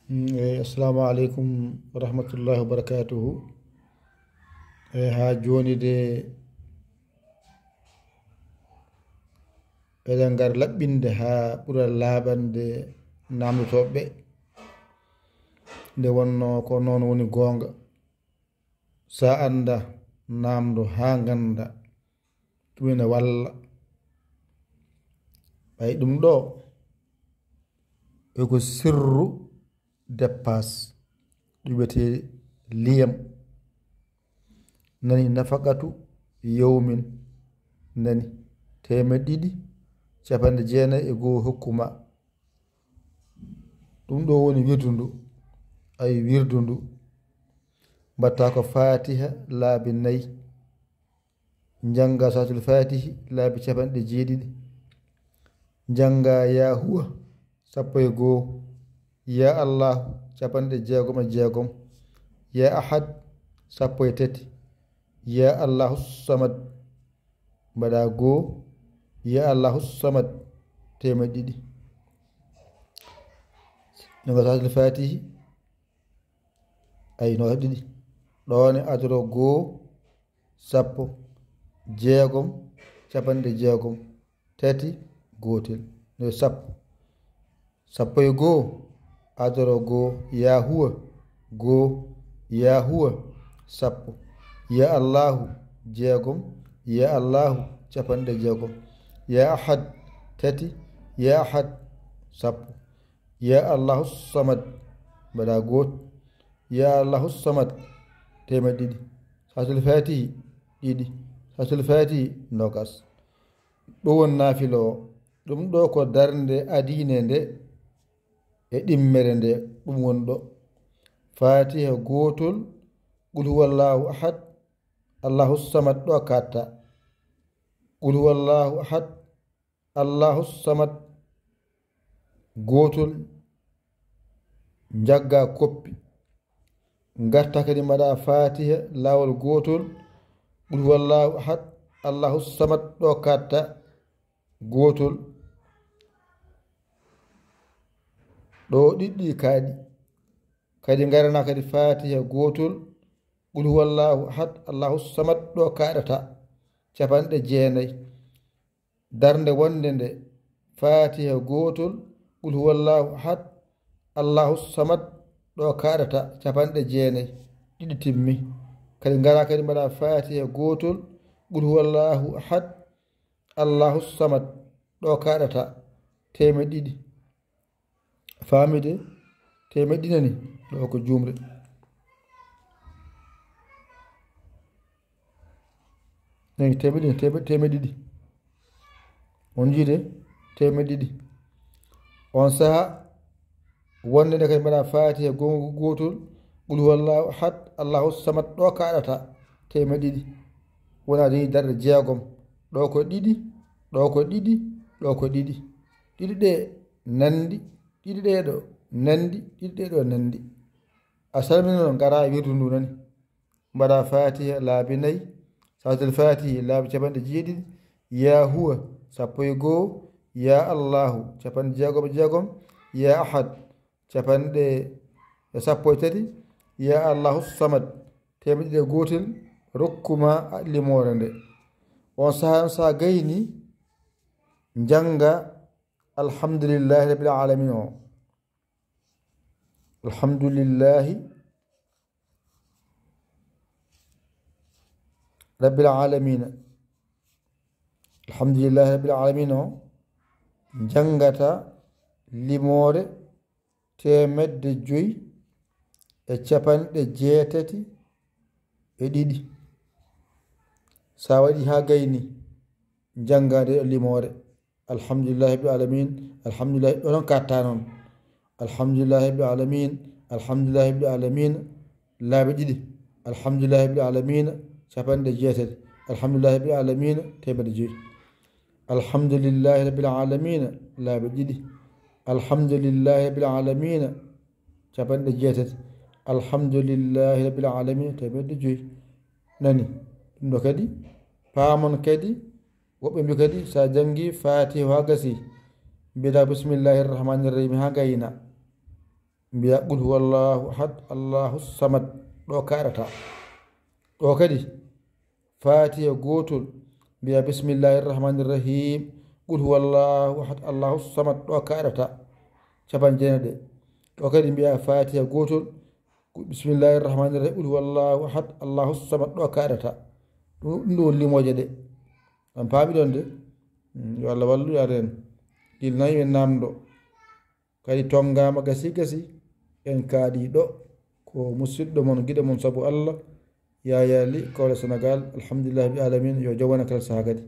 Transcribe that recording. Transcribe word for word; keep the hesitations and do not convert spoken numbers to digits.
Mm, eh, assalamu aleykum wa rahmatullahi wa barakatuhu. Eh, haa jooni de, eɗen ngar laɓɓinde haa ɓura laaɓande naamndotooɓe ɓe. Nde wonno ko noon woni goonga. Sa annda, naamndo haa ngannda, ɗum ene walla. Ɓay ɗum ɗo, e ko sirru dépasse, ɗum wiyetee liyam. Nani, nafaqatu yawmin, nani, teemeɗɗe ɗiɗi, capanɗe jeenayi e goo hokku ma. Ɗum ɗo woni wirdu ndu, ay wirdu ndu. Mbatta ko Fatiha laabi nayi. Njannga Salaatul Fatihi laabi capanɗe jeeɗiɗi. Njannga Yaa Huwa sappo e goo. Yaa Allahu capanɗe jeegom e jeegom. Yaa Ahad sappo e tati. Yaa Allahu Samad mbaɗa goo. Yaa Allahu Samad teemeɗɗe ɗiɗi. Njannga Salaatul Fatihi ay noogaas e ɗiɗi. Ɗoon e adoro goo sappo, jeegom, capanɗe jeegom, tati, gootel, no sappo. Sappo e goo, adoro goo, Yaa Huwa, goo, Yaa Huwa, sappo. Yaa Allaahu, jeegom, Yaa Allaahu, capanɗe jeegom. Yaa Ahad, tati, Yaa Ahad, sappo. Yaa Allaahu Samad, mbaɗa goot. Yaa Allaahu Samad, teemeɗɗe ɗiɗi. Salaatul Fatihi, ɗiɗi. Salaatul Fatihi, noogaas. Ɗum won naafila o. Ɗum ɗo ko darnde adiine nde e ɗimmere nde. Ɗum won ɗo. Fatiha gootol, Qul huwallaahu ahad, Allaahu Samad ɗo katta. Qul huwallaahu ahad, Allaahu Samad gootol, njagga koppi. Ngarta kadi mbaɗa Fatiha laawol gootol, Qul huwallaahu ahad, Allaahu Samad ɗo katta gootol. Ɗo ɗiɗɗi kaaɗi. Kadi ngarana kadi Fatiha gootol, Qul huwallaahu ahad, Allaahu Samad ɗo kaaɗata, capanɗe jeenayi. Darnde wonnde nde, Fatiha gootol, Qul huwallaahu ahad, Allaahu Samad ɗo kaaɗata, capanɗe jeenayi, ɗiɗi timmi. Kadi ngara kadi mbaɗa Fatiha gootol, Qul huwallaahu ahad, Allaahu Samad ɗo kaaɗata, teemeɗɗe ɗiɗi. Faamide, teemeɗɗe ɗiɗi nani, ɗo ko juumre. Nani, teemeɗɗe ɗiɗi, teemeɗɗe, teemeɗɗe ɗiɗi. On njiide, teemeɗɗe ɗiɗi. On saha, wonde nde kadi mbaɗa Fatiha gonga gootol, Qul huwallaahu ahad, Allaahu Samad, ɗo kaaɗata, teemeɗɗe ɗiɗi. Wona dañi darɗe jeegom. Ɗo ko ɗiɗi, ɗo ko ɗiɗi, ɗo ko ɗiɗi. Ɗiɗi ɗe nandi, ɗiɗi ɗe ɗo nandi, ɗiɗi ɗe ɗo nandi. A salmini noon, ngara e wirdu ndu nani. Mbaɗa Fatiha laabi nayi, Salatul Fatihi laabi capanɗe jeeɗiɗi, Yaa Huwa sappo e goo, Yaa Allaahu capanɗe jeegom e jeegom, Yaa Ahad capanɗe sappo e tati, Yaa Allaahu Samad teemeɗɗe ɗiɗi e gootel, rokku ma limoore nde. On sahaa, so a gayni, njannga Alhamdulillahi Rabbil Aalamiina o. Alhamdulillahi Rabbil Aalamiina. Alhamdulillahi Rabbil Aalamiina o, njanngata limoore teemedde joy e capanɗe jeetati e ɗiɗi. So a waɗi haa gayni, njannga nde limoore. Alhamdulillahi Rabbil Aalamiin, alhamdulillahi, ɗo noon katta noon. Alhamdulillahi Rabbil Aalamiin, alhamdulillahi Rabbil Aalamiin, laabi ɗiɗi. Alhamdulillahi Rabbil Aalamiin, capanɗe jeetati. Alhamdulillahi Rabbil Aalamiin, teemedde joy. Alhamdulillahi Rabbil Aalamiina, laabi ɗiɗi. Alhamdulillahi Rabbil Aalamiina, capanɗe jeetati. Alhamdulillahi Rabbil Aalamiina, teemedde joy. Nani? Ɗum ɗo kadi, paamon kadi, woɓɓe mbi kadi, so a janngi Faatiha haa gasi, mbiɗa bismillahi rahmaani rahim haa gayna. Mbiya qul huwallahu ahad, Allahu samad. Ɗo kaɗata. Ɗo kadi, fatiha gotol. Mbiya bismillahi rahmani rahim, qul huwallahu ahad, Allahu samad. Ɗo kaɗata. Capan jeenaɗe. Ɗo kadi mbiya fatiha gotol. Bismillahi rahmani rahim, qul huwallahu ahad, Allahu samad. Ɗo kaɗata. Ɗum ɗum ɗo woni limooje ɗe. An paami ɗon de. Yo Allah wallu yaade en. Ɗil nayi men namɗo. Kadi tongaama gasi gasi. En kaaɗi ɗo. Ko musidɗo mon, giɗo mon sabu Allah. Yaya Ly, Kole Senegal. Alhamdulillahi rabbil alamin. Yo jawwana kala saha kadi.